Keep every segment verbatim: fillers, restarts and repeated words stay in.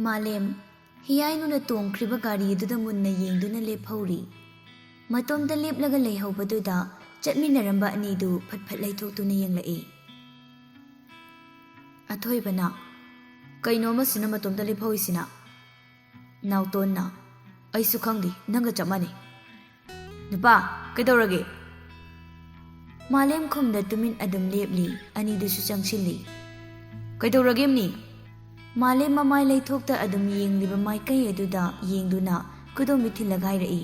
ꯃꯥꯂꯦꯝ, ꯍꯤꯌꯥꯏꯅꯨꯅ ꯇꯣꯡꯈ꯭ꯔꯤꯕ ꯒꯥꯔꯤ ꯑꯗꯨꯗ ꯃꯨꯟꯅ ꯌꯦꯡꯗꯨꯅ ꯂꯦꯞꯍꯧꯔꯤ꯫ ꯃꯇꯣꯝꯇ ꯂꯦꯞꯂꯒ ꯂꯩꯍꯧꯕꯗꯨꯗ ꯆꯠꯃꯤꯟꯅꯔꯝꯕ ꯑꯅꯤꯗꯨ ꯐꯠ ꯐꯠ ꯂꯩꯊꯣꯛꯇꯨꯅ ꯌꯦꯡꯂꯛꯏ꯫ ꯑꯊꯣꯏꯕꯅ, "ꯀꯩꯅꯣ ꯑꯃꯁꯤꯅ ꯃꯇꯣꯝꯇ ꯂꯦꯞꯍꯧꯔꯤꯁꯤꯅ?" ꯅꯥꯎꯇꯣꯟꯅ, "ꯑꯩꯁꯨ ꯈꯪꯗꯦ, ꯅꯪꯒ ꯆꯞ ꯃꯥꯟꯅꯩ꯫" "ꯅꯨꯄꯥ, ꯀꯩꯗꯧꯔꯒꯦ?" ꯃꯥꯂꯦꯝ ꯈꯨꯝꯗ ꯇꯨꯃꯤꯟ ꯑꯗꯨꯝ ꯂꯦꯞꯂꯤ꯫ ꯑꯅꯤꯗꯨꯁꯨ ꯆꯪꯁꯤꯜꯂꯤ꯫ "ꯀꯩꯗꯧꯔꯒꯦ ꯑꯝꯅꯤ?" ꯃꯥꯂꯦꯝ ꯃꯃꯥꯏ ꯂꯩꯊꯣꯛꯇ ꯑꯗꯨꯝ ꯌꯦꯡꯂꯤꯕ ꯃꯥꯏꯀꯩ ꯑꯗꯨꯗ ꯌꯦꯡꯗꯨꯅ ꯈꯨꯗꯣꯝꯕꯤ ꯊꯤꯜꯂꯒ ꯍꯥꯏꯔꯛꯏ,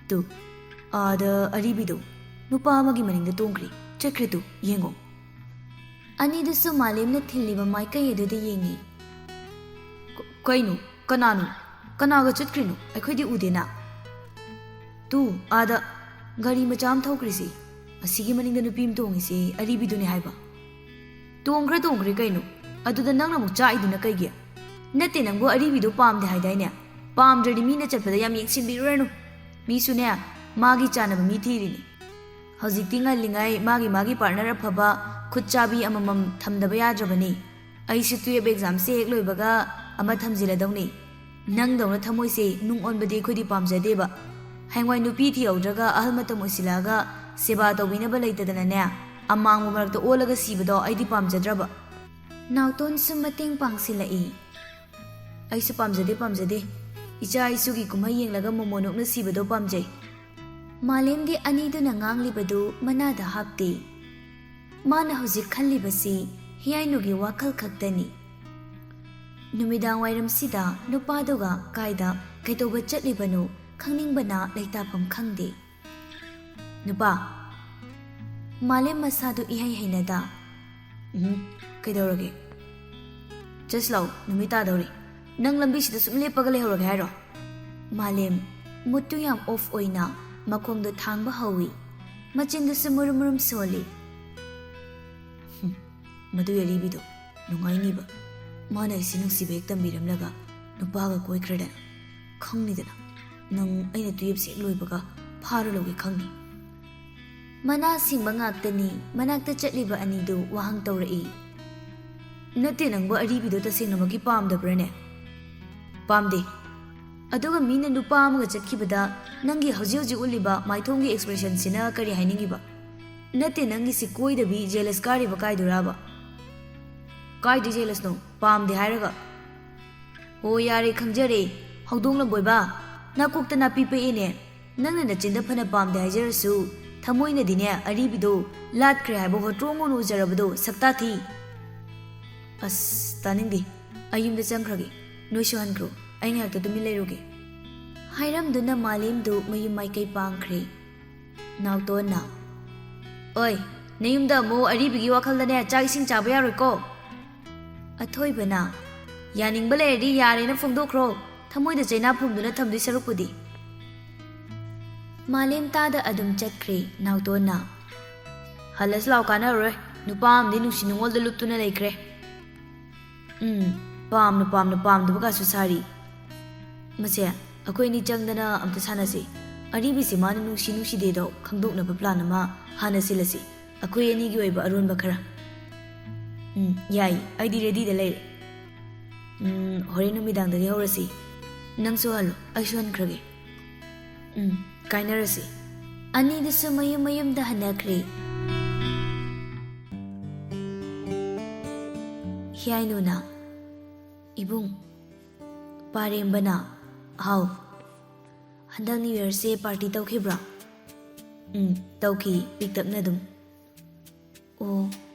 "ꯇꯨ, ꯑꯥꯗ ꯑꯔꯤꯕꯤꯗꯣ ꯅꯨꯄꯥ ꯑꯃꯒꯤ ꯃꯅꯤꯡꯗ ꯇꯣꯡꯈ꯭ꯔꯦ, ꯆꯠꯈ꯭ꯔꯦ ꯇꯨ, ꯌꯦꯡꯉꯣ꯫" ꯑꯅꯤꯗꯨꯁꯨ ꯃꯥꯂꯦꯝꯅ ꯊꯤꯜꯂꯤꯕ ꯃꯥꯏꯀꯩ ꯑꯗꯨꯗ ꯌꯦꯡꯉꯤ꯫ "ꯀ-, ꯀꯩꯅꯣ? ꯀꯅꯥꯅꯣ? ꯀꯅꯥꯒ ꯆꯠꯈ꯭ꯔꯤꯅꯣ? ꯑꯩꯈꯣꯏꯗꯤ ꯎꯗꯦꯅ꯫" "ꯇꯨ, ꯑꯥꯗ ꯒꯥꯔꯤ ꯃꯆꯥ ꯑꯃ ꯊꯧꯈ꯭ꯔꯤꯁꯤ, ꯑꯁꯤꯒꯤ ꯃꯅꯤꯡꯗ ꯅꯨꯄꯤ ꯑꯃ ꯇꯣꯡꯉꯤꯁꯤ ꯑꯔꯤꯕꯤꯗꯨꯅꯤ ꯍꯥꯏꯕ꯫" "ꯇꯣꯡꯈ꯭ꯔꯦ, ꯇꯣꯡꯈ꯭ꯔꯦ ꯀꯩꯅꯣ? ꯑꯗꯨꯗ ꯅꯪꯅ ꯑꯃꯨꯛ ꯆꯥꯛꯏꯗꯨꯅ ꯀꯩꯒꯤ?" "ꯅꯠꯇꯦ, ꯅꯪꯕꯨ ꯑꯔꯤꯕꯤꯗꯣ ꯄꯥꯝꯗꯦ ꯍꯥꯏꯗꯥꯏꯅꯦ? ꯄꯥꯝꯗ꯭ꯔꯗꯤ ꯃꯤꯅ ꯆꯠꯄꯗ ꯌꯥꯝ ꯌꯦꯡꯁꯤꯟꯕꯤꯔꯨꯔꯅꯨ꯫ ꯃꯤꯁꯨꯅꯦ, ꯃꯥꯒꯤ ꯆꯥꯟꯅꯕ ꯃꯤ ꯊꯤꯔꯤꯅꯤ꯫ ꯍꯧꯖꯤꯛꯇꯤ ꯉꯜꯂꯤꯉꯩ ꯃꯥꯒꯤ ꯃꯥꯒꯤ partner ꯑꯐꯕ ꯈꯨꯠ ꯆꯥꯕꯤ ꯑꯃꯃꯝ ꯊꯝꯗꯕ ꯌꯥꯗ꯭ꯔꯕꯅꯤ꯫ ꯑꯩꯁꯨ twelve examꯁꯦ ꯍꯦꯛ ꯂꯣꯏꯕꯒ ꯑꯃ ꯊꯝꯖꯤꯜꯂꯗꯧꯅꯤ꯫ ꯅꯪꯗꯧꯅ ꯊꯃꯣꯏꯁꯦ ꯅꯨꯡ ꯑꯣꯟꯕꯗꯤ ꯑꯩꯈꯣꯏꯗꯤ ꯄꯥꯝꯖꯗꯦꯕ꯫ ꯍꯌꯦꯡꯋꯥꯏ ꯅꯨꯄꯤ ꯊꯤꯍꯧꯗ꯭ꯔꯒ ꯑꯍꯜ ꯃꯇꯝ ꯑꯣꯏꯁꯤꯜꯂꯛꯑꯒ ꯁꯦꯕꯥ ꯇꯧꯕꯤꯅꯕ ꯂꯩꯇꯗꯅꯅꯦ, ꯑꯃꯥꯡꯕ ꯃꯔꯛꯇ ꯑꯣꯜꯂꯒ ꯁꯤꯕꯗꯣ ꯑꯩꯗꯤ ꯄꯥꯝꯖꯗ꯭ꯔꯕ꯫" ꯅꯥꯎꯇꯣꯟꯁꯨ ꯃꯇꯦꯡ ꯄꯥꯡꯁꯤꯜꯂꯛꯏ꯫ "ꯑꯩꯁꯨ ꯄꯥꯝꯖꯗꯦ, ꯄꯥꯝꯖꯗꯦ꯫ ꯏꯆꯥ ꯏꯁꯨꯒꯤ ꯀꯨꯝꯍꯩ ꯌꯦꯡꯂꯒ ꯃꯣꯃꯣ ꯅꯣꯛꯅ ꯁꯤꯕꯗꯣ ꯄꯥꯝꯖꯩ꯫" ꯃꯥꯂꯦꯝꯗꯤ ꯑꯅꯤꯗꯨꯅ ꯉꯥꯡꯂꯤꯕꯗꯨ ꯃꯅꯥꯗ ꯍꯥꯞꯇꯦ꯫ ꯃꯥꯅ ꯍꯧꯖꯤꯛ ꯈꯜꯂꯤꯕꯁꯤ ꯍꯤꯌꯥꯏꯅꯨꯒꯤ ꯋꯥꯈꯜ ꯈꯛꯇꯅꯤ꯫ ꯅꯨꯃꯤꯗꯥꯡ ꯋꯥꯏꯔꯝꯁꯤꯗ ꯅꯨꯄꯥꯗꯨꯒ ꯀꯥꯏꯗ ꯀꯩꯗꯧꯕ ꯆꯠꯂꯤꯕꯅꯣ ꯈꯪꯅꯤꯡꯕꯅ ꯂꯩꯇꯥꯐꯝ ꯈꯪꯗꯦ꯫ "ꯅꯨꯄꯥ꯫" ꯃꯥꯂꯦꯝ ꯃꯁꯥꯗꯨ ꯏꯍꯩ ꯍꯩꯅꯗ, "ꯎꯝ, ꯀꯩꯗꯧꯔꯒꯦ? ꯆꯠꯁꯤ ꯂꯥꯛꯑꯣ, ꯅꯨꯃꯤꯠ ꯇꯥꯗꯧꯔꯦ꯫ ꯅꯪ ꯂꯝꯕꯤꯁꯤꯗ ꯁꯨꯝ ꯂꯦꯞꯄꯒ ꯂꯩꯍꯧꯔꯒꯦ ꯍꯥꯏꯔꯣ?" ꯃꯥꯂꯦꯝ, moodꯇꯨ ꯌꯥꯝ off ꯑꯣꯏꯅ ꯃꯈꯣꯡꯗꯣ ꯊꯥꯡꯕ ꯍꯧꯏ꯫ ꯃꯆꯤꯟꯗꯨꯁꯨ ꯃꯨꯔꯨꯝ ꯃꯨꯔꯨꯝ ꯁꯣꯜꯂꯤ꯫ "ꯍꯨꯝ, ꯃꯗꯨ ꯑꯔꯤꯕꯤꯗꯣ ꯅꯨꯡꯉꯥꯏꯅꯤꯕ꯫ ꯃꯥꯅ ꯑꯩꯁꯦ ꯅꯨꯡꯁꯤꯕ ꯍꯦꯛ ꯇꯝꯕꯤꯔꯝꯂꯒ ꯅꯨꯄꯥꯒ ꯀꯣꯏꯈ꯭ꯔꯗꯅ꯫ ꯈꯪꯅꯤꯗꯅ, ꯅꯪ ꯑꯩꯅ twelveꯁꯦ ꯍꯦꯛ ꯂꯣꯏꯕꯒ ꯐꯥꯔ ꯂꯧꯒꯦ ꯈꯪꯅꯤ꯫" ꯃꯅꯥ ꯁꯤꯡꯕ ꯉꯥꯛꯇꯅꯤ ꯃꯅꯥꯛꯇ ꯆꯠꯂꯤꯕ ꯑꯅꯤꯗꯨ ꯋꯥꯍꯪ ꯇꯧꯔꯛꯏ꯫ ꯅꯠꯇꯦ, ꯅꯪꯕꯨ ꯑꯔꯤꯕꯤꯗꯣ ꯇꯁꯦꯡꯅꯃꯛꯀꯤ ꯄꯥꯝꯗꯕ꯭ꯔꯥꯅꯦ? ꯄꯥꯝꯗꯦ꯫ ꯑꯗꯨꯒ ꯃꯤꯅ ꯅꯨꯄꯥ ꯑꯃꯒ ꯆꯠꯈꯤꯕꯗ ꯅꯪꯒꯤ ꯍꯧꯖꯤꯛ ꯍꯧꯖꯤꯛ ꯎꯠꯂꯤꯕ ꯃꯥꯏꯊꯣꯡꯒꯤ expressionꯁꯤꯅ ꯀꯔꯤ ꯍꯥꯏꯅꯤꯡꯉꯤꯕ? ꯅꯠꯇꯦ, ꯅꯪꯒꯤꯁꯤ ꯀꯣꯏꯗꯕꯤ jealous ꯀꯥꯔꯤꯕ ꯀꯥꯏꯗꯨꯔꯥꯕ? ꯀꯥꯏꯗꯩ jealousꯅꯣ? ꯄꯥꯝꯗꯦ ꯍꯥꯏꯔꯒ꯫ ꯑꯣ, ꯌꯥꯔꯦ, ꯈꯪꯖꯔꯦ꯫ ꯍꯧꯗꯣꯡ ꯂꯝꯕꯣꯏꯕ, ꯅꯀꯣꯛꯇ ꯅꯥꯄꯤ ꯄꯛꯑꯦꯅꯦ꯫ ꯅꯪꯅ ꯅꯆꯤꯟꯗ ꯐꯅ ꯄꯥꯝꯗꯦ ꯍꯥꯏꯖꯔꯁꯨ, ꯊꯃꯣꯏꯅꯗꯤꯅꯦ ꯑꯔꯤꯕꯤꯗꯣ ꯂꯥꯠꯈ꯭ꯔꯦ ꯍꯥꯏꯕ ꯍꯣꯇ꯭ꯔꯣꯡ ꯑꯣꯏꯅ ꯎꯖꯔꯕꯗꯣ, ꯁꯛꯇꯥ ꯊꯤ꯫ ꯑꯁ, ꯇꯥꯅꯤꯡꯗꯦ꯫ ꯑꯩ ꯌꯨꯝꯗ ꯆꯪꯈ꯭ꯔꯒꯦ꯫ ꯅꯣꯏꯁꯨ ꯍꯟꯈ꯭ꯔꯣ꯫ ꯑꯩ ꯉꯥꯏꯍꯥꯛꯇ ꯇꯨꯃꯤꯟ ꯂꯩꯔꯨꯒꯦ꯫ ꯍꯥꯏꯔꯝꯗꯨꯅ ꯃꯥꯂꯦꯝꯗꯨ ꯃꯌꯨꯝ ꯃꯥꯏꯀꯩ ꯄꯥꯡꯈ꯭ꯔꯦ꯫ ꯅꯥꯎꯇꯣꯟꯅ, "ꯑꯣꯏ, ꯅꯌꯨꯝꯗ ꯑꯃꯨꯛ ꯑꯔꯤꯕꯤꯒꯤ ꯋꯥꯈꯜꯗꯅꯦ ꯆꯥꯛ ꯏꯁꯤꯡ ꯆꯥꯕ ꯌꯥꯔꯣꯏꯀꯣ?" ꯑꯊꯣꯏꯕꯅ, "ꯌꯥꯅꯤꯡꯕ ꯂꯩꯔꯗꯤ ꯌꯥꯔꯦꯅ ꯐꯣꯡꯗꯣꯛꯈ꯭ꯔꯣ꯫ ꯊꯃꯣꯏꯗ ꯆꯩꯅꯥ ꯐꯨꯝꯗꯨꯅ ꯊꯝꯗꯣꯏ ꯁꯔꯨꯛꯄꯨꯗꯤ꯫" ꯃꯥꯂꯦꯝ ꯇꯥꯗ ꯑꯗꯨꯝ ꯆꯠꯈ꯭ꯔꯦ ꯅꯥꯎꯇꯣꯟꯅ꯫ "ꯍꯜꯂꯁꯤ ꯂꯥꯎ, ꯀꯥꯟꯅꯔꯔꯣꯏ꯫ ꯅꯨꯄꯥ ꯑꯃꯗꯤ ꯅꯨꯡꯁꯤ ꯅꯨꯡꯉꯣꯜꯗ ꯂꯨꯞꯇꯨꯅ ꯂꯩꯈ꯭ꯔꯦ꯫ ꯎꯝ, ꯄꯥꯝꯅ ꯄꯥꯝꯅ ꯄꯥꯝꯗꯕꯒꯁꯨ ꯁꯥꯔꯤ꯫ ꯃꯁꯦ, ꯑꯩꯈꯣꯏ ꯑꯅꯤ ꯆꯪꯗꯅ ꯑꯝꯇ ꯁꯥꯟꯅꯁꯤ꯫ ꯑꯔꯤꯕꯤꯁꯦ ꯃꯥꯅ ꯅꯨꯡꯁꯤ ꯅꯨꯡꯁꯤꯗꯦꯗꯣ ꯈꯪꯗꯣꯛꯅꯕ plan ꯑꯃ ꯍꯥꯟꯅ ꯁꯤꯜꯂꯁꯤ꯫ ꯑꯩꯈꯣꯏ ꯑꯅꯤꯒꯤ ꯑꯣꯏꯕ ꯑꯔꯣꯟꯕ ꯈꯔ꯫" "ꯎꯝ, ꯌꯥꯏ, ꯑꯩꯗꯤ readyꯗ ꯂꯩꯔꯦ꯫" "ꯎꯝ, ꯍꯣꯔꯦꯟ ꯅꯨꯃꯤꯗꯥꯡꯗꯒꯤ ꯍꯧꯔꯁꯤ꯫ ꯅꯪꯁꯨ ꯍꯜꯂꯣ, ꯑꯩꯁꯨ ꯍꯟꯈ꯭ꯔꯒꯦ꯫" "ꯎꯝ, ꯀꯥꯏꯅꯔꯁꯤ꯫" ꯑꯅꯤꯗꯨꯁꯨ ꯃꯌꯨꯝ ꯃꯌꯨꯝꯗ ꯍꯟꯅꯈ꯭ꯔꯦ꯫ ꯍꯤꯌꯥꯏꯅꯨꯅ, "ꯏꯕꯨꯡ꯫" ꯄꯥꯔꯦꯝꯕꯅ, "ꯍꯥꯎ꯫ ꯍꯟꯗꯛ New Yearꯁꯦ party ꯇꯧꯈꯤꯕ꯭ꯔꯣ?" "ꯎꯝ, ꯇꯧꯈꯤ, ꯄꯤꯛꯇꯞꯅ ꯑꯗꯨꯝ꯫" "ꯑꯣ,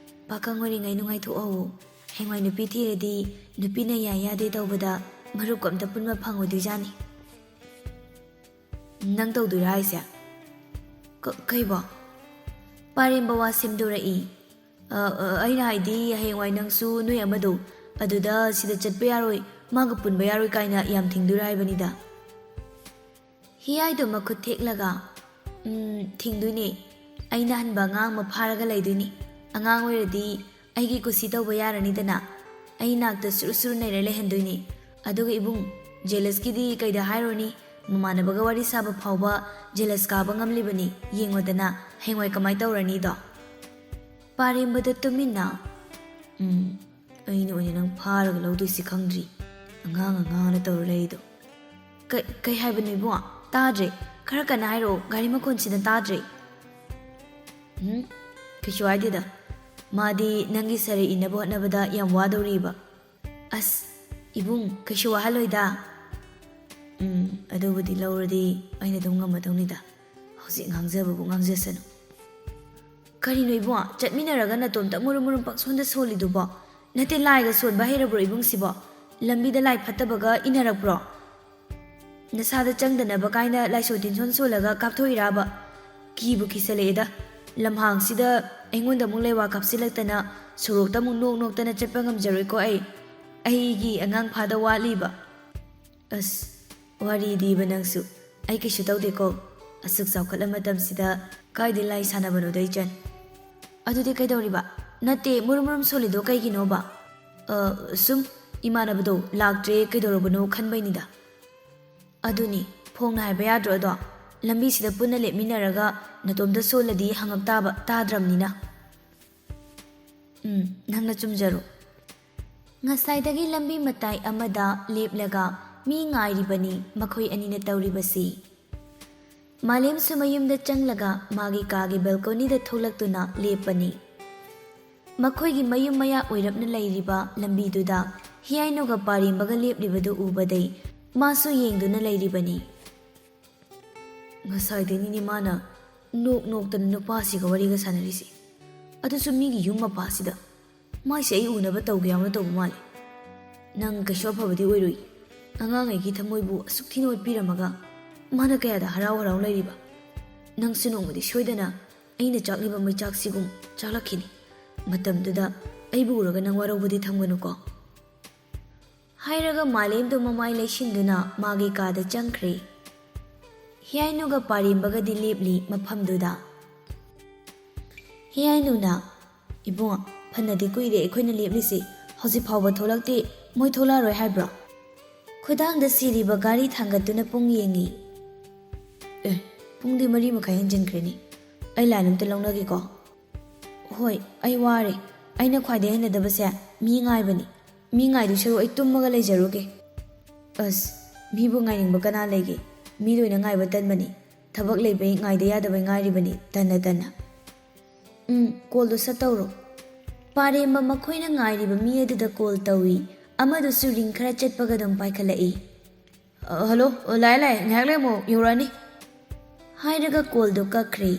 ꯄꯥꯈꯪ ꯑꯣꯏꯔꯤꯉꯩ ꯅꯨꯡꯉꯥꯏꯊꯣꯛꯍꯧꯋꯣ꯫ ꯍꯌꯦꯡꯋꯥꯏ ꯅꯨꯄꯤ ꯊꯤꯔꯗꯤ ꯅꯨꯄꯤꯅ ꯌꯥꯏ ꯌꯥꯗꯦ ꯇꯧꯕꯗ ꯃꯔꯨꯞꯀ ꯑꯝꯇ ꯄꯨꯟꯕ ꯐꯪꯉꯣꯏꯗꯣꯏꯖꯥꯠꯅꯤ꯫" "ꯅꯪ ꯇꯧꯗꯣꯏꯔꯥ ꯍꯥꯏꯁꯦ?" "ꯀ-, ꯀꯩꯕꯣ?" ꯄꯥꯔꯦꯝꯕ ꯋꯥ ꯁꯦꯝꯗꯣꯔꯛꯏ꯫ "ꯑ, ꯑ, ꯑꯩꯅ ꯍꯥꯏꯗꯤ ꯍꯌꯦꯡꯋꯥꯏ ꯅꯪꯁꯨ ꯅꯣꯏ ꯑꯃꯗꯣ ꯑꯗꯨꯗ ꯁꯤꯗ ꯆꯠꯄ ꯌꯥꯔꯣꯏ, ꯃꯥꯒ ꯄꯨꯟꯕ ꯌꯥꯔꯣꯏ ꯀꯥꯏꯅ ꯌꯥꯝ ꯊꯤꯡꯗꯣꯏꯔꯥ ꯍꯥꯏꯕꯅꯤꯗ꯫" ꯍꯤꯌꯥꯏꯗꯣ ꯃꯈꯨꯠ ꯊꯦꯛꯂꯒ, "ꯎꯝ, ꯊꯤꯡꯗꯣꯏꯅꯦ꯫ ꯑꯩꯅ ꯍꯟꯕ ꯑꯉꯥꯡ ꯑꯃ ꯐꯥꯔꯒ ꯂꯩꯗꯣꯏꯅꯦ꯫ ꯑꯉꯥꯡ ꯑꯣꯏꯔꯗꯤ ꯑꯩꯒꯤ ꯀꯨꯁꯤ ꯇꯧꯕ ꯌꯥꯔꯅꯤꯗꯅ꯫ ꯑꯩ ꯅꯥꯛꯇ ꯁꯨꯔꯨ ꯁꯨꯔꯨ ꯅꯩꯔ ꯂꯩꯍꯟꯗꯣꯏꯅꯦ꯫ ꯑꯗꯨꯒ ꯏꯕꯨꯡ, jealousꯀꯤꯗꯤ ꯀꯩꯗ ꯍꯥꯏꯔꯨꯅꯤ? ꯃꯃꯥꯟꯅꯕꯒ ꯋꯥꯔꯤ ꯁꯥꯕ ꯐꯥꯎꯕ jealous ꯀꯥꯕ ꯉꯝꯂꯤꯕꯅꯤ꯫ ꯌꯦꯡꯉꯣꯗꯅ, ꯍꯌꯦꯡꯋꯥꯏ ꯀꯃꯥꯏ ꯇꯧꯔꯅꯤꯗꯣ?" ꯄꯥꯔꯦꯝꯕꯗ ꯇꯨꯃꯤꯟꯅ, "ꯎꯝ, ꯑꯩꯅ ꯑꯣꯏꯅ ꯅꯪ ꯐꯥꯔꯒ ꯂꯧꯗꯣꯏꯁꯤ ꯈꯪꯗ꯭ꯔꯤ꯫ ꯑꯉꯥꯡ ꯑꯉꯥꯡꯅ ꯇꯧꯔ ꯂꯩꯗꯣ꯫ ꯀꯩ ꯍꯥꯏꯕꯅꯣ ꯏꯕꯨꯡꯉꯣ? ꯇꯥꯗ꯭ꯔꯦ꯫ ꯈꯔ ꯀꯟꯅ ꯍꯥꯏꯔꯛꯑꯣ, ꯒꯥꯔꯤ ꯃꯈꯣꯟꯁꯤꯅ ꯇꯥꯗ꯭ꯔꯦ꯫ ꯎꯝ, ꯀꯩꯁꯨ ꯍꯥꯏꯗꯦꯗ꯫ ꯃꯥꯗꯤ ꯅꯪꯒꯤ ꯁꯔꯦ ꯏꯅꯕ ꯍꯣꯠꯅꯕꯗ ꯌꯥꯝ ꯋꯥꯗꯧꯔꯤꯕ꯫ ꯑꯁ, ꯏꯕꯨꯡ, ꯀꯩꯁꯨ ꯋꯥꯍꯜꯂꯣꯏꯗ꯫ ꯎꯝ, ꯑꯗꯨꯕꯨꯗꯤ ꯂꯧꯔꯗꯤ ꯑꯩꯅ ꯑꯗꯨꯝ ꯉꯝꯃꯗꯧꯅꯤꯗ꯫ ꯍꯧꯖꯤꯛ ꯉꯥꯡꯖꯕꯕꯨ ꯉꯥꯡꯖꯁꯅꯨ꯫ ꯀꯔꯤꯅꯣ ꯏꯕꯨꯡꯉꯣ, ꯆꯠꯃꯤꯟꯅꯔꯒ ꯅꯇꯣꯝꯇ ꯃꯨꯔꯨꯝ ꯃꯨꯔꯨꯝ ꯄꯪꯁꯣꯟꯗ ꯁꯣꯜꯂꯤꯗꯨꯕꯣ? ꯅꯠꯇꯦ, ꯂꯥꯏꯒ ꯁꯣꯟꯕ ꯍꯩꯔꯕ꯭ꯔꯣ ꯏꯕꯨꯡꯁꯤꯕꯣ? ꯂꯝꯕꯤꯗ ꯂꯥꯏ ꯐꯠꯇꯕꯒ ꯏꯟꯅꯔꯛꯄ꯭ꯔꯣ? ꯅꯁꯥꯗ ꯆꯪꯗꯅꯕ ꯀꯥꯏꯅ ꯂꯥꯏꯁꯣꯟ ꯇꯤꯟꯁꯣꯟ ꯁꯣꯜꯂꯒ ꯀꯥꯞꯊꯣꯛꯏꯔꯥꯕ? ꯀꯤꯕꯨ ꯀꯤꯁꯜꯂꯛꯑꯦꯗ꯫ ꯂꯝꯍꯥꯡꯁꯤꯗ ꯑꯩꯉꯣꯟꯗ ꯑꯃꯨꯛ ꯂꯩꯋꯥ ꯀꯥꯞꯁꯤꯜꯂꯛꯇꯅ ꯁꯣꯔꯣꯛꯇ ꯑꯃꯨꯛ ꯅꯣꯛ ꯅꯣꯛꯇꯅ ꯆꯠꯄ ꯉꯝꯖꯔꯣꯏꯀꯣ ꯑꯩ꯫ ꯑꯩꯒꯤ ꯑꯉꯥꯡ ꯐꯥꯗ ꯋꯥꯠꯂꯤꯕ꯫ ꯑꯁ, ꯋꯥꯔꯤꯗꯤꯕ ꯅꯪꯁꯨ꯫ ꯑꯩ ꯀꯩꯁꯨ ꯇꯧꯗꯦꯀꯣ꯫ ꯑꯁꯨꯛ ꯆꯥꯎꯈꯠꯂ ꯃꯇꯝꯁꯤꯗ ꯀꯥꯏꯗꯩ ꯂꯥꯏ ꯁꯥꯟꯅꯕꯅꯣꯗ ꯏꯆꯟ? ꯑꯗꯨꯗꯤ ꯀꯩꯗꯧꯔꯤꯕ? ꯅꯠꯇꯦ, ꯃꯨꯔꯨꯝ ꯃꯨꯔꯨꯝ ꯁꯣꯜꯂꯤꯗꯣ ꯀꯩꯒꯤꯅꯣꯕ? ꯑ, ꯁꯨꯝ ꯏꯃꯥꯟꯅꯕꯗꯣ ꯂꯥꯛꯇ꯭ꯔꯦ ꯀꯩꯗꯧꯔꯕꯅꯣ ꯈꯟꯕꯩꯅꯤꯗ꯫ ꯑꯗꯨꯅꯤ, ꯐꯣꯡꯅ ꯍꯥꯏꯕ ꯌꯥꯗ꯭ꯔꯣ ꯑꯗꯣ? ꯂꯝꯕꯤꯁꯤꯗ ꯄꯨꯟꯅ ꯂꯦꯞꯃꯤꯟꯅꯔꯒ ꯅꯇꯣꯝꯇ ꯁꯣꯜꯂꯗꯤ ꯍꯪꯉꯛ ꯇꯥꯕ, ꯇꯥꯗ꯭ꯔꯕꯅꯤꯅ꯫ ꯎꯝ, ꯅꯪꯅ ꯆꯨꯝꯖꯔꯣ꯫ ꯉꯁꯥꯏꯗꯒꯤ ꯂꯝꯕꯤ ꯃꯇꯥꯏ ꯑꯃꯗ ꯂꯦꯞꯂꯒ ꯃꯤ ꯉꯥꯏꯔꯤꯕꯅꯤ ꯃꯈꯣꯏ ꯑꯅꯤꯅ ꯇꯧꯔꯤꯕꯁꯤ꯫ ꯃꯥꯂꯦꯝꯁꯨ ꯃꯌꯨꯝꯗ ꯆꯪꯂꯒ ꯃꯥꯒꯤ ꯀꯥꯒꯤ ꯕꯦꯜꯀꯣꯅꯤꯗ ꯊꯣꯛꯂꯛꯇꯨꯅ ꯂꯦꯞꯄꯅꯤ꯫ ꯃꯈꯣꯏꯒꯤ ꯃꯌꯨꯝ ꯃꯌꯥ ꯑꯣꯏꯔꯞꯅ ꯂꯩꯔꯤꯕ ꯂꯝꯕꯤꯗꯨꯗ ꯍꯤꯌꯥꯏꯅꯨꯒ ꯄꯥꯔꯦꯝꯕꯒ ꯂꯦꯞꯂꯤꯕꯗꯨ ꯎꯕꯗꯩ ꯃꯥꯁꯨ ꯌꯦꯡꯗꯨꯅ ꯂꯩꯔꯤꯕꯅꯤ꯫ ꯉꯁꯥꯏꯗꯩꯅꯤꯅꯦ ꯃꯥꯅ ꯅꯣꯛ ꯅꯣꯛꯇꯅ ꯅꯨꯄꯥꯁꯤꯒ ꯋꯥꯔꯤꯒ ꯁꯥꯟꯅꯔꯤꯁꯦ꯫ ꯑꯗꯨꯁꯨ ꯃꯤꯒꯤ ꯌꯨꯝ ꯃꯄꯥꯁꯤꯗ꯫ ꯃꯥꯏꯁꯦ ꯑꯩ ꯎꯅꯕ ꯇꯧꯒꯦ ꯌꯥꯎꯅ ꯇꯧꯕ ꯃꯥꯜꯂꯦ꯫ ꯅꯪ ꯀꯩꯁꯨ ꯑꯐꯕꯗꯤ ꯑꯣꯏꯔꯣꯏ꯫ ꯑꯉꯥꯡꯉꯩꯒꯤ ꯊꯃꯣꯏꯕꯨ ꯑꯁꯨꯛ ꯊꯤꯅ ꯑꯣꯠꯄꯤꯔꯝꯃꯒ ꯃꯥꯅ ꯀꯌꯥꯗ ꯍꯔꯥꯎ ꯍꯔꯥꯎ ꯂꯩꯔꯤꯕ꯫ ꯅꯪꯁꯨ ꯅꯣꯡꯃꯗꯤ ꯁꯣꯏꯗꯅ ꯑꯩꯅ ꯆꯥꯛꯂꯤꯕ ꯃꯩꯆꯥꯛꯁꯤꯒꯨꯝ ꯆꯥꯛꯂꯛꯈꯤꯅꯤ꯫ ꯃꯇꯝꯗꯨꯗ ꯑꯩꯕꯨ ꯎꯔꯒ ꯅꯪ ꯋꯥꯔꯧꯕꯗꯤ ꯊꯝꯒꯅꯨꯀꯣ꯫ ꯍꯥꯏꯔꯒ ꯃꯥꯂꯦꯝꯗꯣ ꯃꯃꯥꯏ ꯂꯩꯁꯤꯟꯗꯨꯅ ꯃꯥꯒꯤ ꯀꯥꯗ ꯆꯪꯈ꯭ꯔꯦ꯫ ꯍꯤꯌꯥꯏꯅꯨꯒ ꯄꯥꯔꯦꯝꯕꯒꯗꯤ ꯂꯦꯞꯂꯤ ꯃꯐꯝꯗꯨꯗ꯫ ꯍꯤꯌꯥꯏꯅꯨꯅ, "ꯏꯕꯨꯡꯉꯣ, ꯐꯅꯗꯤ ꯀꯨꯏꯔꯦ ꯑꯩꯈꯣꯏꯅ ꯂꯦꯞꯂꯤꯁꯤ, ꯍꯧꯖꯤꯛ ꯐꯥꯎꯕ ꯊꯣꯛꯂꯛꯇꯦ, ꯃꯣꯏ ꯊꯣꯛꯂꯛꯑꯔꯣꯏ ꯍꯥꯏꯕ꯭ꯔꯣ?" ꯈꯨꯗꯥꯡꯗ ꯁꯤꯔꯤꯕ ꯘꯔꯤ ꯊꯥꯡꯒꯠꯇꯨꯅ ꯄꯨꯡ ꯌꯦꯡꯉꯤ꯫ "ꯑꯦ, ꯄꯨꯡꯗꯤ ꯃꯔꯤ ꯃꯈꯥꯏ ꯍꯦꯟꯖꯤꯟꯈ꯭ꯔꯦꯅꯦ, ꯑꯩ ꯂꯥꯏꯟ ꯑꯝꯇ ꯂꯧꯅꯒꯦꯀꯣ꯫" "ꯍꯣꯏ, ꯑꯩ ꯋꯥꯔꯦ, ꯑꯩꯅ ꯈ꯭ꯋꯥꯏꯗꯩ ꯍꯩꯅꯗꯕꯁꯦ ꯃꯤ ꯉꯥꯏꯕꯅꯤ꯫ ꯃꯤ ꯉꯥꯏꯗꯣꯏ ꯁꯔꯨꯛ ꯑꯩ ꯇꯨꯝꯃꯒ ꯂꯩꯖꯔꯨꯒꯦ꯫ ꯑꯁ, ꯃꯤꯕꯨ ꯉꯥꯏꯅꯤꯡꯕ ꯀꯅꯥ ꯂꯩꯒꯦ? ꯃꯤ ꯂꯣꯏꯅ ꯉꯥꯏꯕ ꯇꯟꯕꯅꯤ꯫ ꯊꯕꯛ ꯂꯩꯕꯩ ꯉꯥꯏꯗ ꯌꯥꯗꯕꯩ ꯉꯥꯏꯔꯤꯕꯅꯤ, ꯇꯟꯅ ꯇꯟꯅ꯫ ꯎꯝ, ꯀꯣꯜꯗꯣ ꯁꯠ ꯇꯧꯔꯣ꯫ ꯄꯥꯔꯦꯝꯕ ꯃꯈꯣꯏꯅ ꯉꯥꯏꯔꯤꯕ ꯃꯤ ꯑꯗꯨꯗ ꯀꯣꯜ ꯇꯧꯏ꯫ ꯑꯃꯗꯨꯁꯨ ꯔꯤꯡ ꯈꯔ ꯆꯠꯄꯒ ꯑꯗꯨꯝ ꯄꯥꯏꯈꯠꯂꯛꯏ꯫ "ꯑ, ꯍꯜꯂꯣ, ꯑ, ꯂꯥꯛꯑꯦ, ꯂꯥꯛꯑꯦ, ꯉꯥꯏꯍꯥꯛ ꯂꯩꯔꯝꯃꯣ, ꯌꯧꯔꯛꯑꯅꯤ," ꯍꯥꯏꯔꯒ ꯀꯣꯜꯗꯣ ꯀꯛꯈ꯭ꯔꯦ꯫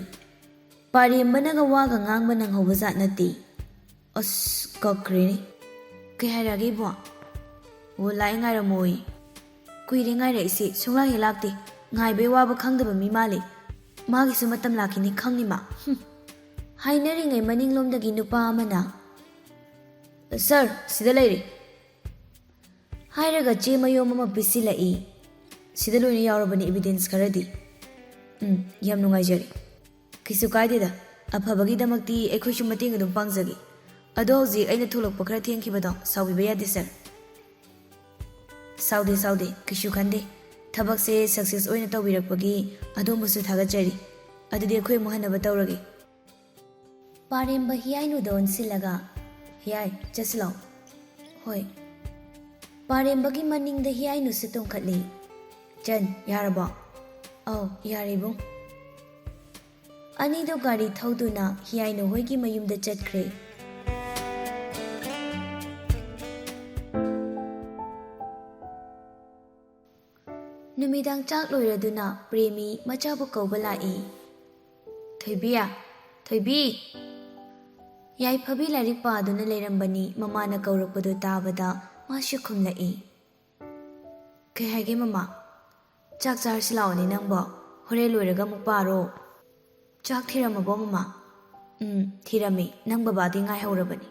ꯄꯥꯔꯦꯝꯕꯅꯒ ꯋꯥꯒ ꯉꯥꯡꯕ ꯅꯪꯍꯧꯕ ꯖꯥꯠ ꯅꯠꯇꯦ꯫ ꯑꯁ, ꯀꯛꯈ꯭ꯔꯦꯅꯦ꯫ "ꯀꯩ ꯍꯥꯏꯔꯛꯑꯒꯦ, ꯏꯕꯣ?" "ꯑꯣ, ꯂꯥꯛꯑꯦ, ꯉꯥꯏꯔꯝꯃꯣꯌꯦ꯫" "ꯀꯨꯏꯔꯦ ꯉꯥꯏꯔꯛꯏꯁꯦ, ꯁꯨꯡꯂꯥꯛ ꯍꯦꯛ ꯂꯥꯛꯇꯦ꯫ ꯉꯥꯏꯕꯩ ꯋꯥꯕ ꯈꯪꯗꯕ ꯃꯤ ꯃꯥꯜꯂꯦ꯫ ꯃꯥꯒꯤꯁꯨ ꯃꯇꯝ ꯂꯥꯛꯈꯤꯅꯤ ꯈꯪꯅꯤ ꯃꯥ꯫" ꯍꯨꯝ꯫ ꯍꯥꯏꯅꯔꯤꯉꯩ ꯃꯅꯤꯡꯂꯣꯝꯗꯒꯤ ꯅꯨꯄꯥ ꯑꯃꯅ, "ꯁꯥꯔ, ꯁꯤꯗ ꯂꯩꯔꯦ," ꯍꯥꯏꯔꯒ ꯆꯦ ꯃꯌꯣꯝ ꯑꯃ ꯄꯤꯁꯤꯜꯂꯛꯏ꯫ "ꯁꯤꯗ ꯂꯣꯏꯅ ꯌꯥꯎꯔꯕꯅꯤ, ꯏꯕꯤꯗꯦꯟꯁ ꯈꯔꯗꯤ꯫" "ꯎꯝ, ꯌꯥꯝ ꯅꯨꯡꯉꯥꯏꯖꯔꯦ꯫" "ꯀꯩꯁꯨ ꯀꯥꯏꯗꯦꯗ, ꯑꯐꯕꯒꯤꯗꯃꯛꯇꯤ ꯑꯩꯈꯣꯏꯁꯨ ꯃꯇꯦꯡ ꯑꯗꯨꯝ ꯄꯥꯡꯖꯒꯦ꯫ ꯑꯗꯣ ꯍꯧꯖꯤꯛ ꯑꯩꯅ ꯊꯣꯛꯂꯛꯄ ꯈꯔ ꯊꯦꯡꯈꯤꯕꯗꯣ ꯁꯥꯎꯕꯤꯕ ꯌꯥꯗꯦ, ꯁꯥꯔ꯫" "ꯁꯥꯎꯗꯦ, ꯁꯥꯎꯗꯦ, ꯀꯩꯁꯨ ꯈꯟꯗꯦ꯫ ꯊꯕꯛꯁꯦ ꯁꯛꯁꯦꯁ ꯑꯣꯏꯅ ꯇꯧꯕꯤꯔꯛꯄꯒꯤ ꯑꯗꯣꯝꯕꯨꯁꯨ ꯊꯥꯒꯠꯆꯔꯤ꯫ ꯑꯗꯨꯗꯤ ꯑꯩꯈꯣꯏ ꯑꯃꯨꯛ ꯍꯟꯅꯕ ꯇꯧꯔꯒꯦ꯫" ꯄꯥꯔꯦꯝꯕ ꯍꯤꯌꯥꯏꯅꯨꯗ ꯑꯣꯟꯁꯤꯜꯂꯒ, "ꯍꯤꯌꯥꯏ, ꯆꯠꯁꯤ ꯂꯥꯛꯑꯣ꯫" "ꯍꯣꯏ꯫" ꯄꯥꯔꯦꯝꯕꯒꯤ ꯃꯅꯤꯡꯗ ꯍꯤꯌꯥꯏꯅꯨꯁꯨ ꯇꯣꯡꯈꯠꯂꯤ꯫ "ꯆꯟ, ꯌꯥꯔꯕꯣ?" "ꯑꯧ, ꯌꯥꯔꯦ, ꯏꯕꯨꯡ꯫" ꯑꯅꯤꯗꯣ ꯒꯥꯔꯤ ꯊꯧꯗꯨꯅ ꯍꯤꯌꯥꯏꯅꯨ ꯍꯣꯏꯒꯤ ꯃꯌꯨꯝꯗ ꯆꯠꯈ꯭ꯔꯦ꯫ ꯅꯨꯃꯤꯗꯥꯡ ꯆꯥꯛ ꯂꯣꯏꯔꯗꯨꯅ ꯄ꯭ꯔꯦꯃꯤ ꯃꯆꯥꯕꯨ ꯀꯧꯕ ꯂꯥꯛꯏ꯫ "ꯊꯣꯏꯕꯤ, ꯊꯣꯏꯕꯤ!" ꯌꯥꯏꯐꯕꯤ ꯂꯥꯏꯔꯤꯛ ꯄꯥꯗꯨꯅ ꯂꯩꯔꯝꯕꯅꯤ꯫ ꯃꯃꯥꯅ ꯀꯧꯔꯛꯄꯗꯨ ꯇꯥꯕꯗ ꯃꯥꯁꯨ ꯈꯨꯝꯂꯛꯏ꯫ "ꯀꯩ ꯍꯥꯏꯒꯦ, ꯃꯃꯥ?" "ꯆꯥꯛ ꯆꯥꯔꯁꯤ ꯂꯥꯛꯑꯣꯅꯦ ꯅꯪꯕꯣ꯫ ꯍꯣꯔꯦꯟ ꯂꯣꯏꯔꯒ ꯑꯃꯨꯛ ꯄꯥꯔꯣ꯫" "ꯆꯥꯛ ꯊꯤꯔꯝꯃꯕꯣ, ꯃꯃꯥ?" "ꯎꯝ, ꯊꯤꯔꯝꯃꯤ꯫ ꯅꯪ ꯕꯕꯥꯗꯤ ꯉꯥꯏꯍꯧꯔꯕꯅꯤ꯫"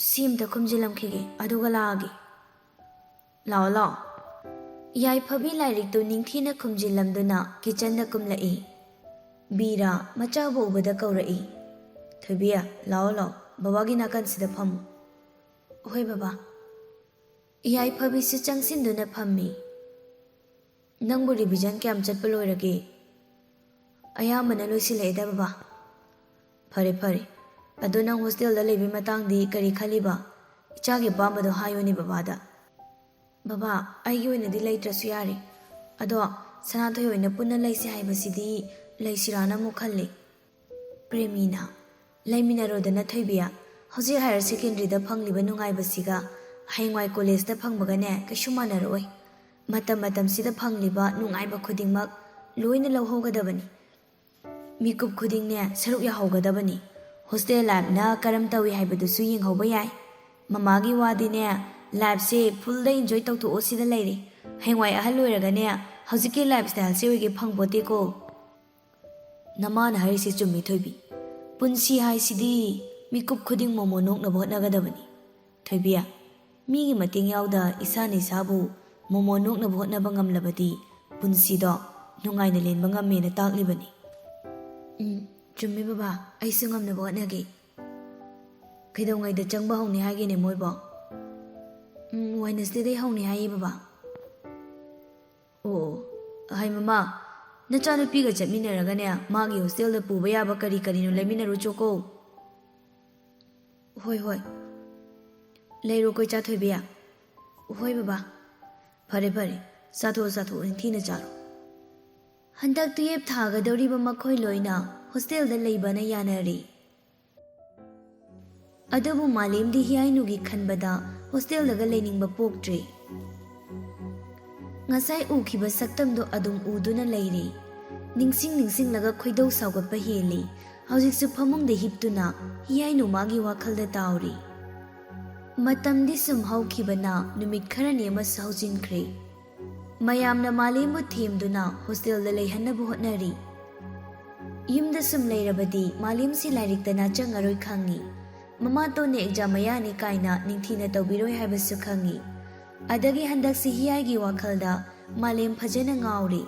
"ꯁꯤ ꯑꯝꯇ ꯈꯨꯝꯖꯤꯜꯂꯝꯈꯤꯒꯦ, ꯑꯗꯨꯒ ꯂꯥꯛꯑꯒꯦ꯫" "ꯂꯥꯛꯑꯣ, ꯂꯥꯛꯑꯣ꯫" ꯌꯥꯏꯐꯕꯤ ꯂꯥꯏꯔꯤꯛꯇꯨ ꯅꯤꯡꯊꯤꯅ ꯈꯨꯝꯖꯤꯜꯂꯝꯗꯨꯅ ꯀꯤꯆꯟꯗ ꯀꯨꯝꯂꯛꯏ꯫ ꯕꯤꯔꯥ ꯃꯆꯥꯕꯨ ꯎꯕꯗ ꯀꯧꯔꯛꯏ꯫ "ꯊꯣꯏꯕꯤ, ꯂꯥꯛꯑꯣ, ꯂꯥꯛꯑꯣ, ꯕꯕꯥꯒꯤ ꯅꯥꯀꯟꯁꯤꯗ ꯐꯝꯃꯨ꯫" "ꯍꯣꯏ, ꯕꯕꯥ꯫" ꯌꯥꯏꯐꯕꯤꯁꯨ ꯆꯪꯁꯤꯟꯗꯨꯅ ꯐꯝꯃꯤ꯫ "ꯅꯪꯕꯨ ꯔꯤꯚꯤꯖꯟ ꯀꯌꯥꯝ ꯆꯠꯄ ꯂꯣꯏꯔꯒꯦ?" "ꯑꯌꯥꯝꯕꯅ ꯂꯣꯏꯁꯤꯜꯂꯛꯑꯦꯗ, ꯕꯕꯥ꯫" "ꯐꯔꯦ, ꯐꯔꯦ꯫ ꯑꯗꯣ ꯅꯪ ꯍꯣꯁꯇꯦꯜꯗ ꯂꯩꯕꯩ ꯃꯇꯥꯡꯗꯤ ꯀꯔꯤ ꯈꯜꯂꯤꯕ? ꯏꯆꯥꯒꯤ ꯑꯄꯥꯝꯕꯗꯣ ꯍꯥꯏꯌꯨꯅꯦ ꯕꯕꯥꯗ꯫ "ꯕꯕꯥ, ꯑꯩꯒꯤ ꯑꯣꯏꯅꯗꯤ ꯂꯩꯇ꯭ꯔꯁꯨ ꯌꯥꯔꯦ, ꯑꯗꯣ ꯁꯅꯥꯊꯣꯏ ꯑꯣꯏꯅ ꯄꯨꯟꯅ ꯂꯩꯁꯦ ꯍꯥꯏꯕꯁꯤꯗꯤ ꯂꯩꯁꯤꯔꯥꯅ ꯑꯃꯨꯛ ꯈꯜꯂꯤ꯫" ꯄ꯭ꯔꯦꯃꯤꯅ, "ꯂꯩꯃꯤꯟꯅꯔꯣꯗꯅ ꯊꯣꯏꯕꯤ, ꯍꯧꯖꯤꯛ ꯍꯥꯌꯔ ꯁꯦꯀꯦꯟꯗꯔꯤꯗ ꯐꯪꯂꯤꯕ ꯅꯨꯡꯉꯥꯏꯕꯁꯤꯒ ꯍꯌꯦꯡꯋꯥꯏ ꯀꯣꯂꯦꯖꯇ ꯐꯪꯕꯒꯅꯦ ꯀꯩꯁꯨ ꯃꯥꯟꯅꯔꯛꯑꯣꯏ꯫ ꯃꯇꯝ ꯃꯇꯝꯁꯤꯗ ꯐꯪꯂꯤꯕ ꯅꯨꯡꯉꯥꯏꯕ ꯈꯨꯗꯤꯡꯃꯛ ꯂꯣꯏꯅ ꯂꯧꯍꯧꯒꯗꯕꯅꯤ꯫ ꯃꯤꯀꯨꯞ ꯈꯨꯗꯤꯡꯅꯦ ꯁꯔꯨꯛ ꯌꯥꯍꯧꯒꯗꯕꯅꯤ꯫ ꯍꯣꯁꯇꯦꯜ ꯂꯥꯏꯐꯅ ꯀꯔꯝ ꯇꯧꯏ ꯍꯥꯏꯕꯗꯨꯁꯨ ꯌꯦꯡꯍꯧꯕ ꯌꯥꯏ꯫ ꯃꯃꯥꯒꯤ ꯋꯥꯗꯤꯅꯦ, ꯂꯥꯏꯐꯁꯦ ꯐꯨꯜꯗ ꯏꯟꯖꯣꯏ ꯇꯧꯊꯣꯛꯑꯣ ꯁꯤꯗ ꯂꯩꯔꯦ꯫ ꯍꯌꯦꯡꯋꯥꯏ ꯑꯍꯜ ꯑꯣꯏꯔꯒꯅꯦ ꯍꯧꯖꯤꯛꯀꯤ ꯂꯥꯏꯐ ꯁ꯭ꯇꯥꯏꯜꯁꯦ ꯑꯣꯏꯒꯦ ꯐꯪꯄꯣꯠꯇꯦꯀꯣ꯫" "ꯅꯃꯥꯅ ꯍꯥꯏꯔꯤꯁꯦ ꯆꯨꯝꯃꯤ ꯊꯣꯏꯕꯤ꯫ ꯄꯨꯟꯁꯤ ꯍꯥꯏꯁꯤꯗꯤ ꯃꯤꯀꯨꯞ ꯈꯨꯗꯤꯡ ꯃꯣꯃꯣ ꯅꯣꯛꯅꯕ ꯍꯣꯠꯅꯒꯗꯕꯅꯤ꯫ ꯊꯣꯏꯕꯤ, ꯃꯤꯒꯤ ꯃꯇꯦꯡ ꯌꯥꯎꯗ ꯏꯁꯥꯅ ꯏꯁꯥꯕꯨ ꯃꯣꯃꯣ ꯅꯣꯛꯅꯕ ꯍꯣꯠꯅꯕ ꯉꯝꯂꯕꯗꯤ ꯄꯨꯟꯁꯤꯗꯣ ꯅꯨꯡꯉꯥꯏꯅ ꯂꯦꯟꯕ ꯉꯝꯃꯦꯅ ꯇꯥꯛꯂꯤꯕꯅꯤ꯫" "ꯎꯝ, ꯆꯨꯝꯃꯤ ꯕꯕꯥ, ꯑꯩꯁꯨ ꯉꯝꯅꯕ ꯍꯣꯠꯅꯒꯦ꯫" "ꯀꯩꯗꯧꯉꯩꯗ ꯆꯪꯕ ꯍꯧꯅꯤ ꯍꯥꯏꯒꯦꯅꯦ ꯃꯣꯏꯕꯣ?" "ꯎꯝ, ꯋꯦꯅꯁꯗꯦꯗꯩ ꯍꯧꯅꯤ ꯍꯥꯏꯌꯦ ꯕꯕꯥ꯫" "ꯑꯣ, ꯍꯥꯏ ꯃꯃꯥ, ꯅꯆꯥꯅꯨꯄꯤꯒ ꯆꯠꯃꯤꯟꯅꯔꯒꯅꯦ ꯃꯥꯒꯤ ꯍꯣꯁꯇꯦꯜꯗ ꯄꯨꯕ ꯌꯥꯕ ꯀꯔꯤ ꯀꯔꯤꯅꯣ ꯂꯩꯃꯤꯟꯅꯔꯨꯆꯣꯀꯣ꯫" "ꯍꯣꯏ, ꯍꯣꯏ꯫ ꯂꯩꯔꯣꯀꯣ ꯏꯆꯥ ꯊꯣꯏꯕꯤ꯫" "ꯍꯣꯏ ꯕꯕꯥ꯫" "ꯐꯔꯦ, ꯐꯔꯦ꯫ ꯆꯥꯊꯣꯛꯑꯣ, ꯆꯥꯊꯣꯛꯑꯣ, ꯅꯤꯡꯊꯤꯅ ꯆꯥꯔꯣ꯫" ꯍꯟꯗꯛ ꯇꯨꯌꯦꯞ ꯊꯥꯒꯗꯧꯔꯤꯕ ꯃꯈꯣꯏ ꯂꯣꯏꯅ ꯍꯣꯁꯇꯦꯜꯗ ꯂꯩꯕꯅ ꯌꯥꯅꯔꯦ꯫ ꯑꯗꯨꯕꯨ ꯃꯥꯂꯦꯝꯗꯤ ꯍꯤꯌꯥꯏꯅꯨꯒꯤ ꯈꯟꯕꯗ ꯍꯣꯁꯇꯦꯜꯗꯒ ꯂꯩꯅꯤꯡꯕ ꯄꯣꯛꯇ꯭ꯔꯦ꯫ ꯉꯁꯥꯏ ꯎꯈꯤꯕ ꯁꯛꯇꯝꯗꯣ ꯑꯗꯨꯝ ꯎꯗꯨꯅ ꯂꯩꯔꯦ꯫ ꯅꯤꯡꯁꯤꯡ ꯅꯤꯡꯁꯤꯡꯂꯒ ꯈꯣꯏꯗꯧ ꯁꯥꯎꯒꯠꯄ ꯍꯦꯜꯂꯤ꯫ ꯍꯧꯖꯤꯛꯁꯨ ꯐꯃꯨꯡꯗ ꯍꯤꯞꯇꯨꯅ ꯍꯤꯌꯥꯏꯅꯨ ꯃꯥꯒꯤ ꯋꯥꯈꯜꯗ ꯇꯥꯎꯔꯤ꯫ ꯃꯇꯝꯗꯤ ꯁꯨꯝ ꯍꯧꯈꯤꯕꯅ ꯅꯨꯃꯤꯠ ꯈꯔꯅꯤ ꯑꯃꯁꯨ ꯍꯧꯖꯤꯟꯈ꯭ꯔꯦ꯫ ꯃꯌꯥꯝꯅ ꯃꯥꯂꯦꯝꯕꯨ ꯊꯦꯝꯗꯨꯅ ꯍꯣꯁꯇꯦꯜꯗ ꯂꯩꯍꯟꯅꯕ ꯍꯣꯠꯅꯔꯤ꯫ ꯌꯨꯝꯗ ꯁꯨꯝ ꯂꯩꯔꯕꯗꯤ ꯃꯥꯂꯦꯝꯁꯤ ꯂꯥꯏꯔꯤꯛꯇ ꯅꯥꯆꯪꯉꯔꯣꯏ ꯈꯪꯉꯤ꯫ ꯃꯃꯥꯇꯣꯟꯅ ꯑꯦꯛꯖꯥꯝ ꯃꯌꯥꯅꯤ ꯀꯥꯏꯅ ꯅꯤꯡꯊꯤꯅ ꯇꯧꯕꯤꯔꯣꯏ ꯍꯥꯏꯕꯁꯨ ꯈꯪꯉꯤ꯫ ꯑꯗꯒꯤ ꯍꯟꯗꯛꯁꯤ ꯍꯤꯌꯥꯏꯒꯤ ꯋꯥꯈꯜꯗ ꯃꯥꯂꯦꯝ ꯐꯖꯅ ꯉꯥꯎꯔꯤ꯫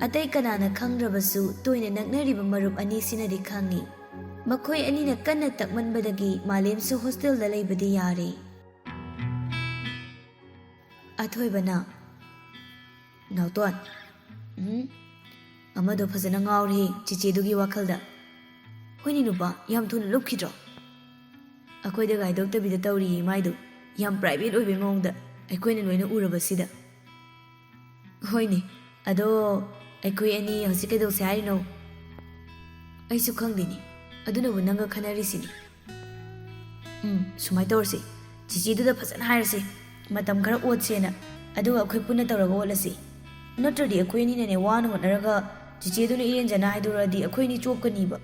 ꯑꯇꯩ ꯀꯅꯥꯅ ꯈꯪꯗ꯭ꯔꯕꯁꯨ ꯇꯣꯏꯅ ꯅꯛꯅꯔꯤꯕ ꯃꯔꯨꯞ ꯑꯅꯤꯁꯤꯅꯗꯤ ꯈꯪꯉꯤ꯫ ꯃꯈꯣꯏ ꯑꯅꯤꯅ ꯀꯟꯅ ꯇꯛꯃꯟꯕꯗꯒꯤ ꯃꯥꯂꯦꯝꯁꯨ ꯍꯣꯁꯇꯦꯜꯗ ꯂꯩꯕꯗꯤ ꯌꯥꯔꯦ꯫ ꯑꯊꯣꯏꯕꯅ, "ꯅꯥꯎꯇꯣꯟ, ꯎꯝ, ꯑꯃꯗꯣ ꯐꯖꯅ ꯉꯥꯎꯔꯦ ꯆꯤꯆꯦꯗꯨꯒꯤ ꯋꯥꯈꯜꯗ꯫" ꯍꯣꯏꯅꯦ ꯅꯨꯄꯥ, ꯌꯥꯝ ꯊꯨꯅ ꯂꯨꯞꯈꯤꯗ꯭ꯔꯣ? ꯑꯩꯈꯣꯏꯗ ꯍꯥꯏꯗꯣꯛꯇꯕꯤꯗ ꯇꯧꯔꯤꯌꯦ ꯃꯥꯏꯗꯨ꯫ ꯌꯥꯝ private ꯑꯣꯏꯕꯩ ꯃꯑꯣꯡꯗ ꯑꯩꯈꯣꯏꯅ ꯂꯣꯏꯅ ꯎꯔꯕꯁꯤꯗ꯫ ꯍꯣꯏꯅꯦ, ꯑꯗꯣ ꯑꯩꯈꯣꯏ ꯑꯅꯤ ꯍꯧꯖꯤꯛ ꯀꯩꯗꯧꯁꯦ ꯍꯥꯏꯔꯤꯅꯣ? ꯑꯩꯁꯨ ꯈꯪꯗꯦꯅꯦ, ꯑꯗꯨꯅꯕꯨ ꯅꯪꯒ ꯈꯟꯅꯔꯤꯁꯤꯅꯤ꯫ ꯎꯝ, ꯁꯨꯃꯥꯏꯅ ꯇꯧꯔꯁꯤ, ꯆꯤꯆꯦꯗꯨꯗ ꯐꯖꯅ ꯍꯥꯏꯔꯁꯤ, ꯃꯇꯝ ꯈꯔ ꯑꯣꯠꯁꯦꯅ, ꯑꯗꯨꯒ ꯑꯩꯈꯣꯏ ꯄꯨꯟꯅ ꯇꯧꯔꯒ ꯑꯣꯠꯂꯁꯤ꯫ ꯅꯠꯇ꯭ꯔꯗꯤ ꯑꯩꯈꯣꯏ ꯑꯅꯤꯅꯅꯦ ꯋꯥꯅ ꯍꯣꯠꯅꯔꯒ ꯆꯤꯆꯦꯗꯨꯅ ꯏꯔꯦꯟꯖꯅ ꯍꯥꯏꯗꯣꯔꯛꯑꯗꯤ ꯑꯩꯈꯣꯏ ꯑꯅꯤ ꯆꯣꯞꯀꯅꯤꯕ꯫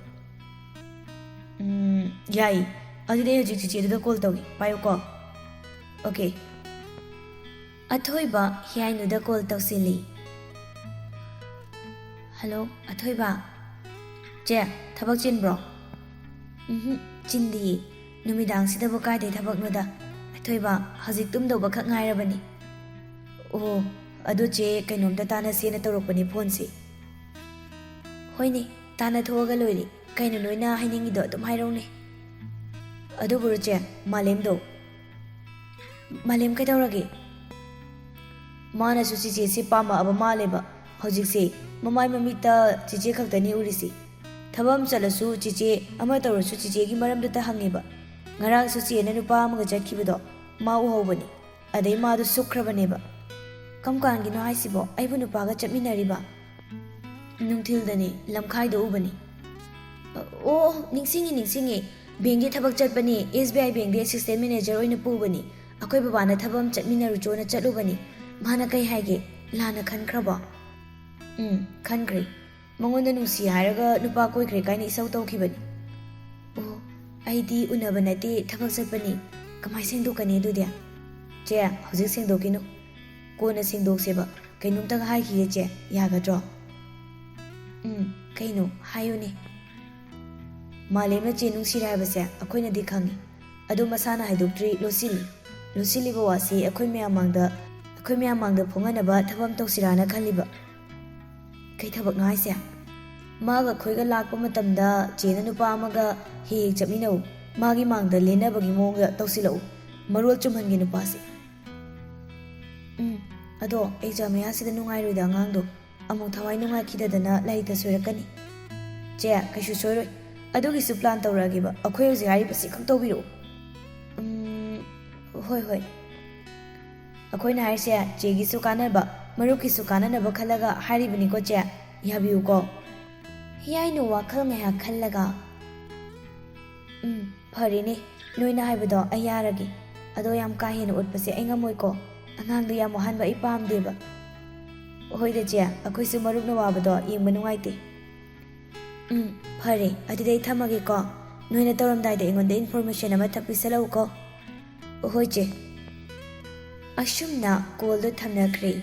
ꯎꯝ, ꯌꯥꯏ꯫ ꯑꯗꯨꯗꯤ ꯑꯩ ꯍꯧꯖꯤꯛ ꯆꯤꯆꯦꯗꯨꯗ call ꯇꯧꯒꯦ꯫ ꯄꯥꯏꯌꯨꯀꯣ꯫ Okay꯫ ꯑꯊꯣꯏꯕ ꯍꯤꯌꯥꯏꯅꯨꯗ call ꯇꯧꯁꯤꯜꯂꯤ꯫ Hello, ꯑꯊꯣꯏꯕ꯫ ꯆꯦ, ꯊꯕꯛ ꯆꯤꯟꯕ꯭ꯔꯣ? ꯎꯝꯍꯨꯝ, ꯆꯤꯟꯗꯤꯌꯦ꯫ ꯅꯨꯃꯤꯗꯥꯡꯁꯤꯗꯕꯨ ꯀꯥꯏꯗꯩ ꯊꯕꯛꯅꯣꯗ? ꯑꯊꯣꯏꯕ, ꯍꯧꯖꯤꯛ ꯇꯨꯝꯗꯧꯕ ꯈꯛ ꯉꯥꯏꯔꯕꯅꯤ꯫ ꯑꯣ, ꯑꯗꯨ ꯆꯦ, ꯀꯩꯅꯣꯝꯇ ꯇꯥꯟꯅꯁꯦꯅ ꯇꯧꯔꯛꯄꯅꯤ phoneꯁꯦ꯫ ꯍꯣꯏꯅꯦ, ꯇꯥꯟꯅꯊꯣꯛꯑꯒ ꯂꯣꯏꯔꯦ꯫ ꯀꯩꯅꯣ ꯅꯣꯏꯅ ꯍꯥꯏꯅꯤꯡꯉꯤꯗꯣ ꯑꯗꯨꯝ ꯍꯥꯏꯔꯧꯅꯦ꯫ ꯑꯗꯨꯕꯨꯔꯣ ꯆꯦ, ꯃꯥꯂꯦꯝꯗꯣ꯫ ꯃꯥꯂꯦꯝ ꯀꯩꯗꯧꯔꯒꯦ? ꯃꯥꯅꯁꯨ ꯆꯤꯆꯦꯁꯦ ꯄꯥꯝꯃꯛꯑꯕ ꯃꯥꯜꯂꯦꯕ꯫ ꯍꯧꯖꯤꯛꯁꯦ ꯃꯃꯥꯏ ꯃꯃꯤꯠꯇ ꯆꯤꯆꯦ ꯈꯛꯇꯅꯤ ꯎꯔꯤꯁꯤ꯫ ꯊꯕꯛ ꯑꯃ ꯆꯠꯂꯁꯨ ꯆꯤꯆꯦ, ꯑꯃ ꯇꯧꯔꯁꯨ ꯆꯤꯆꯦꯒꯤ ꯃꯔꯝꯗꯇ ꯍꯪꯉꯦꯕ꯫ ꯉꯔꯥꯡꯁꯨ ꯆꯦꯅ ꯅꯨꯄꯥ ꯑꯃꯒ ꯆꯠꯈꯤꯕꯗꯣ ꯃꯥ ꯎꯍꯧꯕꯅꯤ꯫ ꯑꯗꯩ ꯃꯥꯗꯣ ꯁꯨꯛꯈ꯭ꯔꯕꯅꯦꯕ꯫ ꯀꯝ ꯀꯥꯟꯒꯤꯅꯣ ꯍꯥꯏꯁꯤꯕꯣ? ꯑꯩꯕꯨ ꯅꯨꯄꯥꯒ ꯆꯠꯃꯤꯟꯅꯔꯤꯕ? ꯅꯨꯡꯊꯤꯜꯗꯅꯤ, ꯂꯝꯈꯥꯏꯗ ꯎꯕꯅꯤ꯫ ꯑꯣ, ꯅꯤꯡꯁꯤꯡꯉꯤ, ꯅꯤꯡꯁꯤꯡꯉꯤ꯫ Bankꯀꯤ ꯊꯕꯛ ꯆꯠꯄꯅꯤ, S B I Bankꯗ assistant manager ꯑꯣꯏꯅ ꯄꯨꯕꯅꯤ꯫ ꯑꯩꯈꯣꯏ ꯕꯕꯥꯅ ꯊꯕꯛ ꯑꯃ ꯆꯠꯃꯤꯟꯅꯔꯨꯆꯣꯅ ꯆꯠꯂꯨꯕꯅꯤ꯫ ꯃꯥꯅ ꯀꯩ ꯍꯥꯏꯒꯦ? ꯂꯥꯟꯅ ꯈꯟꯈ꯭ꯔꯕꯣ? ꯎꯝ, ꯈꯟꯈ꯭ꯔꯦ꯫ ꯃꯉꯣꯟꯗ ꯅꯨꯡꯁꯤ ꯍꯥꯏꯔꯒ ꯅꯨꯄꯥ ꯀꯣꯏꯈ꯭ꯔꯦ ꯀꯥꯏꯅ ꯏꯁꯧ ꯇꯧꯈꯤꯕꯅꯤ꯫ ꯑꯣ, ꯑꯩꯗꯤ ꯎꯅꯕ ꯅꯠꯇꯦ, ꯊꯕꯛ ꯆꯠꯄꯅꯤ꯫ ꯀꯃꯥꯏ ꯁꯦꯡꯗꯣꯛꯀꯅꯤ ꯑꯗꯨꯗꯤ? ꯆꯦ, ꯍꯧꯖꯤꯛ ꯁꯦꯡꯗꯣꯛꯈꯤꯅꯨ꯫ ꯀꯣꯟꯅ ꯁꯦꯡꯗꯣꯛꯁꯦꯕ꯫ ꯀꯩꯅꯣꯝꯇꯒ ꯍꯥꯏꯈꯤꯒꯦ ꯆꯦ, ꯌꯥꯒꯗ꯭ꯔꯣ? ꯎꯝ, ꯀꯩꯅꯣ? ꯍꯥꯏꯌꯨꯅꯦ꯫ ꯃꯥꯂꯦꯝꯅ ꯆꯦ ꯅꯨꯡꯁꯤꯔꯦ ꯍꯥꯏꯕꯁꯦ ꯑꯩꯈꯣꯏꯅꯗꯤ ꯈꯪꯉꯤ꯫ ꯑꯗꯣ ꯃꯁꯥꯅ ꯍꯥꯏꯗꯣꯛꯇ꯭ꯔꯤ, ꯂꯣꯠꯁꯤꯜꯂꯤ꯫ ꯂꯣꯠꯁꯤꯜꯂꯤꯕ ꯋꯥꯁꯤ ꯑꯩꯈꯣꯏ ꯃꯌꯥꯝ ꯃꯥꯡꯗ, ꯑꯩꯈꯣꯏ ꯃꯌꯥꯝ ꯃꯥꯡꯗ ꯐꯣꯡꯍꯟꯅꯕ ꯊꯕꯛ ꯑꯃ ꯇꯧꯁꯤꯔꯥꯅ ꯈꯜꯂꯤꯕ꯫ ꯀꯩ ꯊꯕꯛꯅꯣ ꯍꯥꯏꯁꯦ? ꯃꯥꯒ ꯑꯩꯈꯣꯏꯒ ꯂꯥꯛꯄ ꯃꯇꯝꯗ ꯆꯦꯅ ꯅꯨꯄꯥ ꯑꯃꯒ ꯍꯦꯛ ꯍꯦꯛ ꯆꯠꯃꯤꯟꯅꯧ꯫ ꯃꯥꯒꯤ ꯃꯥꯡꯗ ꯂꯦꯟꯅꯕꯒꯤ ꯃꯑꯣꯡꯗ ꯇꯧꯁꯤꯜꯂꯛꯎ꯫ ꯃꯔꯣꯜ ꯆꯨꯝꯍꯟꯒꯦ ꯅꯨꯄꯥꯁꯦ꯫ ꯎꯝ, ꯑꯗꯣ exam ꯃꯌꯥꯁꯤꯗ ꯅꯨꯡꯉꯥꯏꯔꯣꯏꯗ ꯑꯉꯥꯡꯗꯣ꯫ ꯑꯃꯨꯛ ꯊꯋꯥꯏ ꯅꯨꯡꯉꯥꯏꯈꯤꯗꯗꯅ ꯂꯥꯏꯔꯤꯛꯇ ꯁꯣꯏꯔꯛꯀꯅꯤ꯫ ꯆꯦ, ꯀꯩꯁꯨ ꯁꯣꯏꯔꯣꯏ꯫ ꯑꯗꯨꯒꯤꯁꯨ ꯄ꯭ꯂꯥꯟ ꯇꯧꯔꯛꯑꯒꯦꯕ꯫ ꯑꯩꯈꯣꯏ ꯍꯧꯖꯤꯛ ꯍꯥꯏꯔꯤꯕꯁꯤ ꯈꯛ ꯇꯧꯕꯤꯔꯛꯎ꯫ ꯎꯝ, ꯍꯣꯏ, ꯍꯣꯏ꯫ ꯑꯩꯈꯣꯏꯅ ꯍꯥꯏꯔꯤꯁꯦ ꯆꯦꯒꯤꯁꯨ ꯀꯥꯟꯅꯕ, ꯃꯔꯨꯞꯀꯤꯁꯨ ꯀꯥꯟꯅꯅꯕ ꯈꯜꯂꯒ ꯍꯥꯏꯔꯤꯕꯅꯤꯀꯣ, ꯆꯦ꯫ ꯌꯥꯕꯤꯌꯨꯀꯣ꯫ ꯍꯤꯌꯥꯏꯅꯨ ꯋꯥꯈꯜ ꯉꯥꯏꯍꯥꯛ ꯈꯜꯂꯒ, "ꯎꯝ, ꯐꯔꯦꯅꯦ, ꯅꯣꯏꯅ ꯍꯥꯏꯕꯗꯣ ꯑꯩ ꯌꯥꯔꯒꯦ꯫ ꯑꯗꯣ ꯌꯥꯝ ꯀꯥ ꯍꯦꯟꯅ ꯎꯠꯄꯁꯦ ꯑꯩ ꯉꯝꯃꯣꯏꯀꯣ꯫ ꯑꯉꯥꯡꯗ ꯌꯥꯝ ꯋꯥꯍꯟꯕ ꯑꯩ ꯄꯥꯝꯗꯦꯕ꯫" "ꯍꯣꯏꯗ ꯆꯦ, ꯑꯩꯈꯣꯏꯁꯨ ꯃꯔꯨꯞꯅ ꯋꯥꯕꯗꯣ ꯌꯦꯡꯕ ꯅꯨꯡꯉꯥꯏꯇꯦ꯫" "ꯎꯝ, ꯐꯔꯦ, ꯑꯗꯨꯗꯤ ꯑꯩ ꯊꯝꯃꯒꯦꯀꯣ꯫ ꯅꯣꯏꯅ ꯇꯧꯔꯝꯗꯥꯏꯗ ꯑꯩꯉꯣꯟꯗ ꯏꯟꯐꯣꯔꯃꯦꯁꯟ ꯑꯃ ꯊꯛ ꯄꯤꯁꯜꯂꯛꯎꯀꯣ꯫" "ꯍꯣꯏ ꯆꯦ꯫" ꯑꯁꯨꯝꯅ ꯀꯣꯜꯗꯣ ꯊꯝꯅꯈ꯭ꯔꯦ꯫